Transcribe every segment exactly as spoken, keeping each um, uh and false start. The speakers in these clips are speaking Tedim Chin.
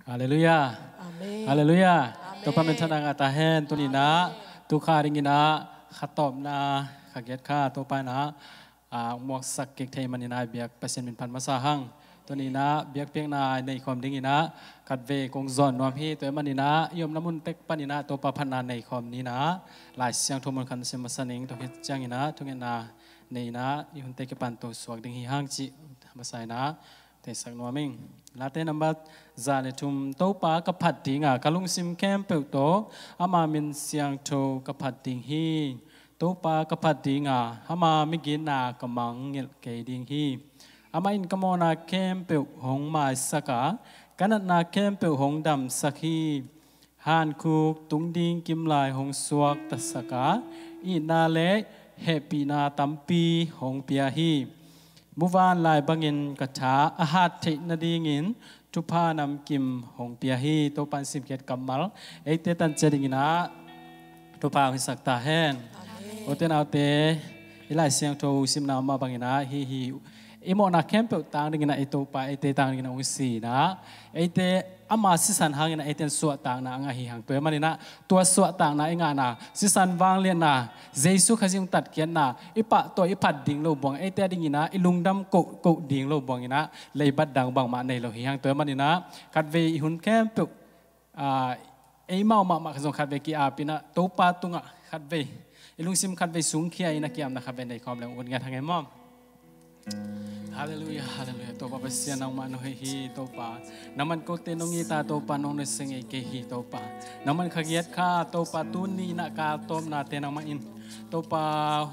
Halleluiah. Halleluiah. Topa min thang ngah ta hen. Tuni in ah, tu kha dingin ah, kha tawpna, kha giat kha Topa in ah, a, muaksak kik thei manin ah, biak Pasian min phat masa hang. Tuni in ah, biakpiakna nei khawm dingin ah, khatvei kong zawn nuam hi. Tua ahih manin ah, i omna mun tek panin ah, Topa phatna nei khawm ni in ah, Lai Siangtho mun khat sim masa ning. Tua khit ciangin ah, thungetna nei in ah, i hunte kipan to suak ding hi hang cih masa in ah, theisak nuam ing. Late number za le thum. Topa ka phat ding a, ka lungsim khempeuh tawh, ama min siangtho ka phat ding hi. Topa ka phat ding a, ama migitna ka mangngilh kei ding hi. Amah in ka mawhna khempeuh hong maisak a, ka natna khempeuh hong damsak hi. Hankhuk tung ding kimlai hong suaktasak a, itna le hehpihna tampi hong pia hi. Muvanlai bangin ka tha a hat theih nadingin thupha namkim hong pia hi. Topa in simkhiat kammal eite tan ciat dingin ah, thupha hong hisak ta hen. Ute naute, i Lai Siangtho simna mah bangin ah, hih, hih, i mawhna khempeuh tang dingin ah, i Topa eite tang dingin ah hong si in ah, eite ama sisan hangin ah eite in suahtakna a ngah hi hang. Tua ahih manin ah, tua suahtakna i ngahna, sisan vangliatna, Jesu Khazih hong tatkhiatna, i pahtawi i phat ding lo buang, eite a dingin ah i lungdam kohkoh ding lo buangin ah, leibat dang bangmah nei lo hi hang. Tua ahih manin ah, khatvei i hun khempeuh, a, eimau mahmah khat zong khatvei ki-ap in ah, Topa tungah khatvei, i lungsim khatvei sungkhia in ah, ki-apna khatvei nei khawm leng ut ngiat hang e maw. Halleluiah, halleluiah. Topa Pasian, nangmah nong hoih hi Topa. Nangman kote nong it a Topa, nong nusia ngei kei hi Topa. Nangman kha giat kha Topa, tuni in ah ka tawpnate nangmah in Topa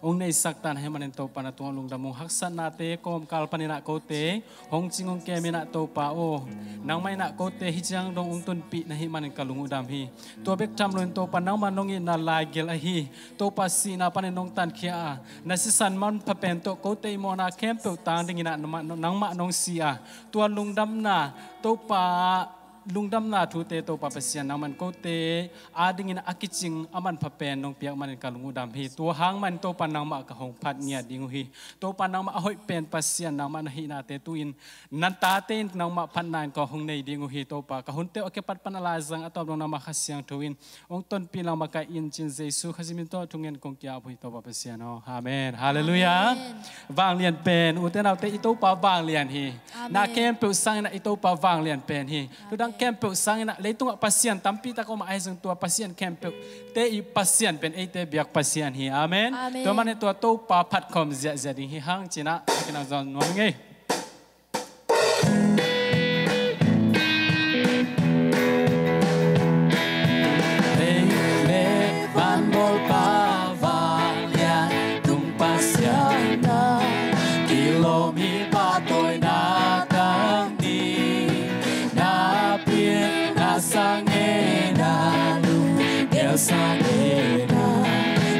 hong neisak ta na hih manin Topa, na tungah lungdam ung. Haksatnate kawmkal panin ah kote hong cing hong kem in ah Topa aw, nangmah in ah kote hih ciang dong hong tunpih na hih manin ka lung uh dam hi. Tua bek tham loin Topa, nangmah nong itna laigel ahi Topa, sihna panin nong tankhia a, na sisan manpha pen tawh kote i mawhna khempeuh tang dingin ah nangmah, nangmah nong si a, tua lungdamna Topa, lungdamna thute Topa Pasian, nangman kote a dingin a kicing a manpha pen nong piak manin ka lung uh dam hi. Tua hang manin Topa, nangmah ka hong phat ngiat ding uh hi. Topa, nangmah a hoih pen Pasian, nangmah na hihnate tu-in na tate in nangmah phatna in ka hong nei ding uh hi Topa. Ka hunte uh a kipat pan a laizang a tawp dong nangmah Kha Siangtho in hong tonpih in, nangmah ka innci-in Jesu Khazih min tawh thungen kong ki-ap uh hi Topa Pasian aw. Amen. Halleluiah. Vanglian pen, ute naute, i Topa vanglian hi. Na khempeuh sangin ah i Topa vanglian pen hi. Thu dang khempeuh sangin ah, leitungah pasian tampi tak om a, ahi zong tua pasian khempeuhte i Pasian pen eite biak Pasian hi. Amen. Tua manin tua Topa phat khawm ziahziah ding hi hang ci-in ah, a kinang zawn nuam ing ei. Ei le van bawlpa vanglian tung Pasian na, kilawm hi pahtawina tang ding, na pil na sang e, na lunggel sang e, na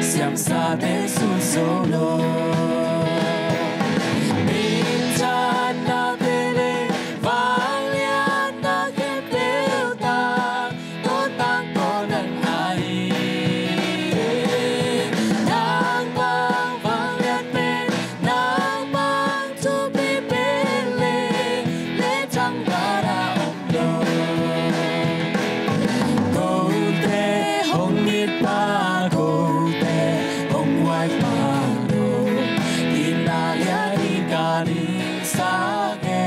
siamsate sun zo lo. Minthanna te le vangliatna khempeuh tang, tawntang tawh nang ahi. Nang bang vanglian pen, nang bang thupi pen le, lei thang vanah om lo. Kote hong it pah, kote hong huai pah lo, itna lian in ka ding sang e.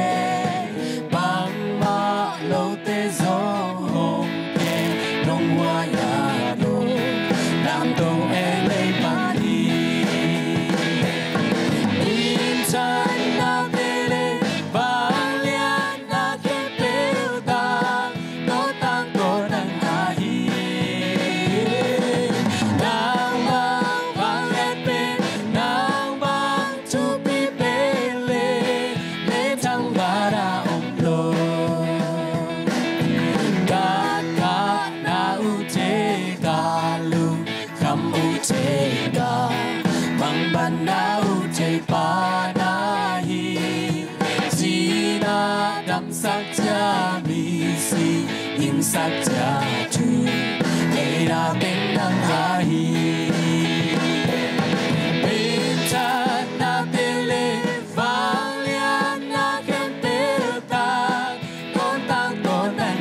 Bangmah lote zong hong kem, nong huai a lo, nam dong e lei pan hi. Minthanna te le vangliatna khempeuh tang, tawntang tawh nang ahi. Nang bang vanglian pen, nang bang thupi pen le, lei thang vanah om lo. Ka kah na uh thei, ka lungkham uh thei, ka mangbanna uh thei pa na hi. Cina damsak cia, misi hingsak cia, thu neihna teng nang ahi. Minthanna te le vangliatna khempeuh tang, tawntang tawh nang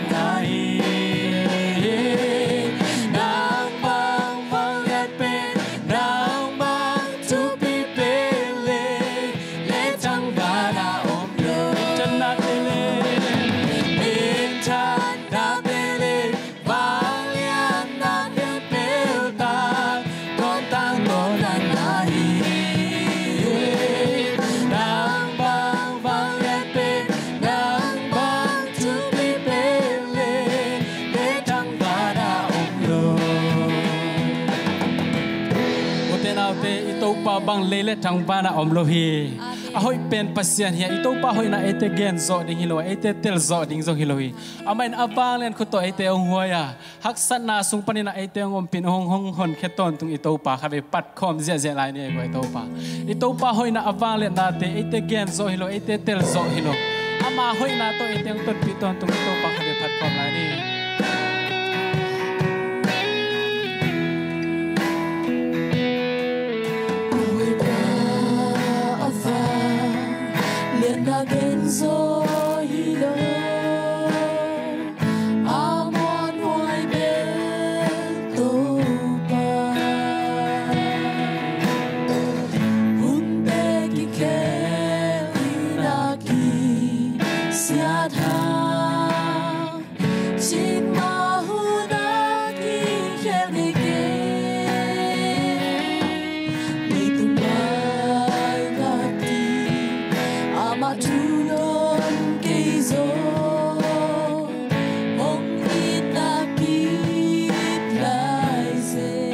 Bang lei le thang vanah om lo hi. A hoih pen Pasian hi a, i Topa hoihna eite gen zawh ding hi lo a, eite tel zawh ding zong hi lo hi. Amah in a vanglian khut tawh eite hong huai a, haksatna sung panin a eite hong ompih, hong, hong honkhia tawntung i Topa kha vei phat khawm ziahziah lai ni ei, i Topa. I Topa hoihna a vangliatnate eite gen zawh hi lo, eite tel zawh hi lo. Ama hoihna tawh eite hong tonpih tawntung i Topa kha vei phat khawm lai ni. Hoihna a vangliatna gen zawh hi lo. A muanhuai bel Topa. Hunte kikhel in a kisiat hang, cik mah hun a kikhel kei kei. Leitung bai ngak ding amah thu dawn kei zaw. Hong itna kip lai zen.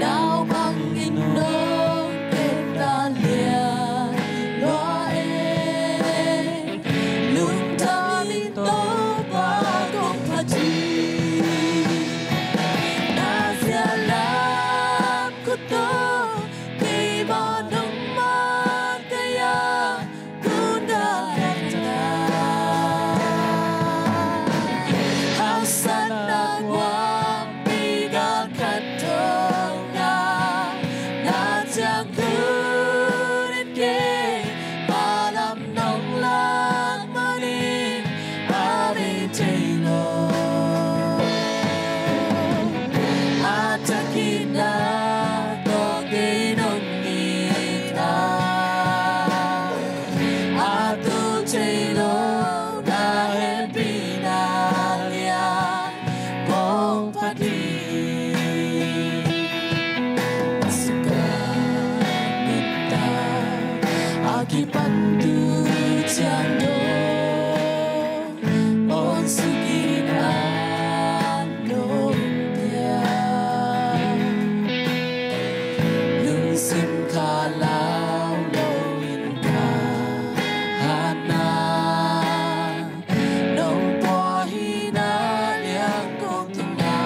Nau bangin nong pekna lian lua e. Lungtamin Topa kong phat hi. Na zial lam khut tawh keimah nong mat kai a, haksatna guampi gal khat thong na, na ciang khut in keimah lam nong lak manin a bei thei lo. A thakinna tawh kei nong itna, a tul thei lo na hehpihna lian kong phat hi. A sungah nuntak a kipan tu ciang dong, hong suk in an nong pia. Lungsim khalau lo in ka hatna nong pua hi na, liang ko tungah.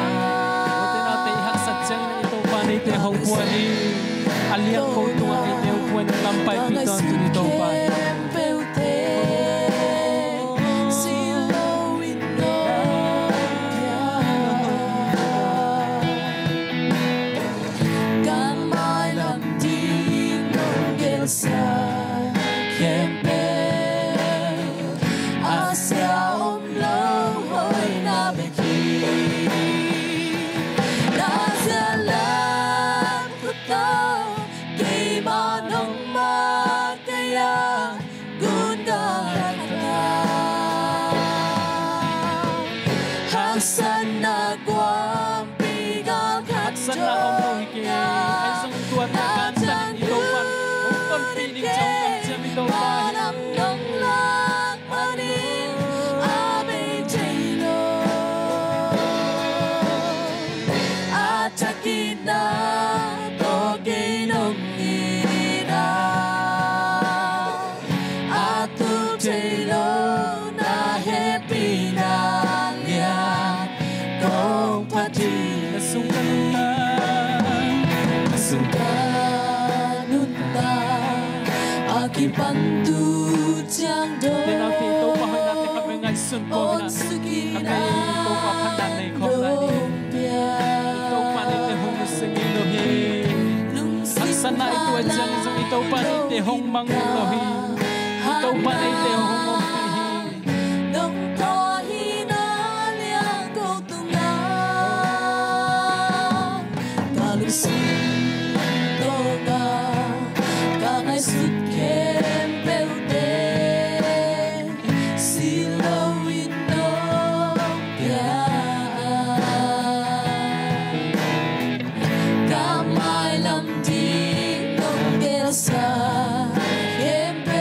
Tuate naute i haksat ciangin i Topa in eite hong pua hi. A liang ko tungah eite hong pua hi, lampai pi tawntung i Topa hi. Kan mailam ding nong gelsa khempeuh a sia om lo hoihna bek hi. Na zial lam khut tawh keimah nong mat kai a, gun gal khat a, haksatna guampi gal khat. Haksatna om lo hi kei. Ahi zongin tuate vantan i Topa hong tonpih ding ci-a hong kamciam i Topa hi. Nong lak manin a bei thei lo. A thakinna tawh kei nong itna, a tul thei lo na hehpihna lian kong phat hi. Na sungah nuntak, na sungah nuntak a kipan tu ciang dong, te naute i Topa hoihnate khat vei ngaihsun ko hi na. Hong suk in an nong pia. Khat vei i Topa phatna nei khawm lai ni. I Topa in eite hong nusia ngei lo hi. Haksatna i tuah ciangin zong i Topa in eite hong mang ngei lo hi. I Topa in eite hong ompih hi. Nong pua hi na, liang ko tungah. Ka lungsim tungah ka ngaihsut khempeuhte, si loin nong pia. Ka mailam ding nong gelsa khempeuh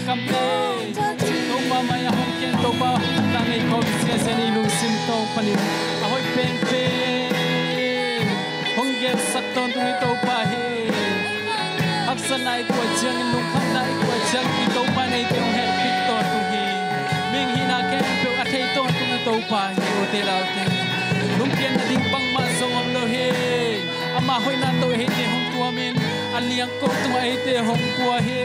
kamte. Topa mai-ah hong ken, Topa hong tang nei khawm siasia i lungsim tawh panin a hoih penpen hong gelsak tawntung i Topa hi. Haksatna i kuat ciangin, lungkhamna i kuat ciangin i Topa in eite hong hehpih tawntung hi. Mihing hihna khempeuh a thei tawntung na Topa hi. Ute naute, lungkiatna ding bangmah zong om lo hi. Ama hoihna tawh eite hong tuamin a liangko tungah eite hong pua hi.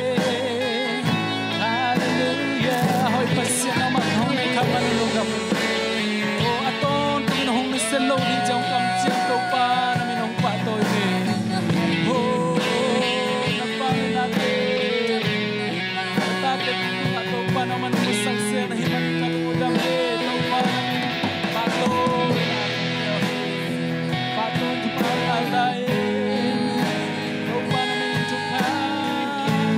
Halleluiah. A hoih Pasian amah hong nei kha man lungdam. Aw, a tawntungin hong nusia lo ding ciang kamciam Topa na min hong pahtawi hi. Aw, na pa min na te, na tate tungah Topa na man hong nusak sia na hi man ka lungdam hi. Topa na min pahtawi na. Pahtawi Topa na ta hi. Topa na min thupha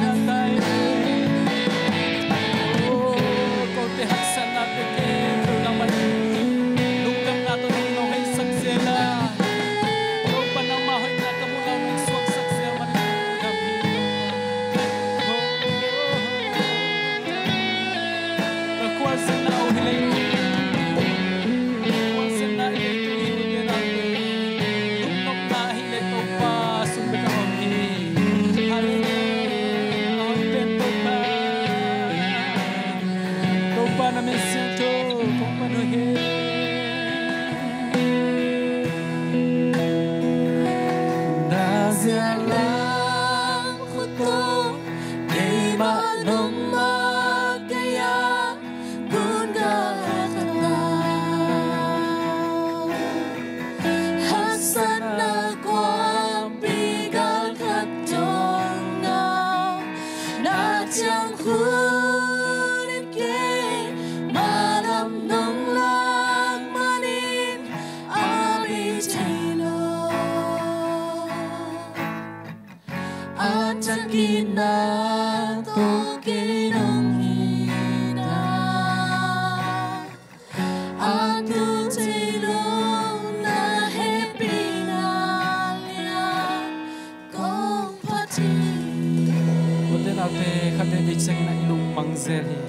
na ta hi. Aw, kote haksatna te khempeuh nangmah in lungdamna tawh nong heisak zel a, Topa nangmah hoihna ka muh a nong suaksak zel man lungdam hi. Aw, ka khualzinna uh hi leh, khualzinna hi leh, tu hi leh, na lungnopna hi leh Topa sung bek a om hi. Halleluiah. A hoih pen Topa, Topa na min siangtho kong pan uh hi. Na zialam khut tawh keimah nong mak kei a, gun ka lak a ta. Haksatna kuampi gal khat dong na, na ciang khut in keimah lam nong lak manin a bei thei lo. A thak itna tawh kei nong itna, a tu thei lo na hehpihna lian kong phat hi. Ute naute, khatvei ciangin ah i lungmang zel hi.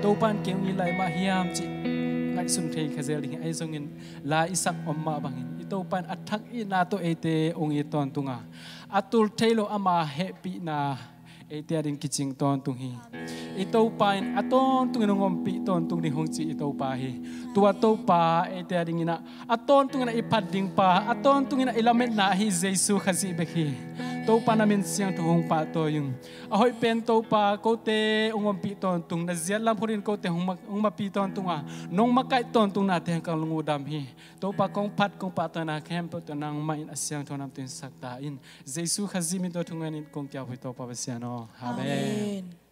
Topa in kei hong it lai mah hiam cih ngaihsun thei kha zel ding hi. Ahi zongin la i sak om mah bangin i Topa in a thak itna tawh eite hong it tawntung a, a tul thei lo ama hehpihna eite ading kicing tawntung hi. I Topa in a tawntungin hong ompih tawntung ding hong ci i Topa hi. Tua Topa eite adingin ah a tawntungin ah i phat ding pa, a tawntungin ah i lametna ahi Jesu Khazih bek hi. Topa na min siangtho hong pahtawi ung. A hoih pen Topa, kote hong ompih tawntung, na zialam khut in kote hong ma-, hong mapi tawntung a, nong makaih tawntungna te hong ka lungdam hi. Topa kong phat kong pahtawina khempeuh tawh nangmah in a siangtho namtui in sak ta in. Jesu Khazih min tawh thungen in kong kiauhuai Topa Pasian aw. Amen. Amen.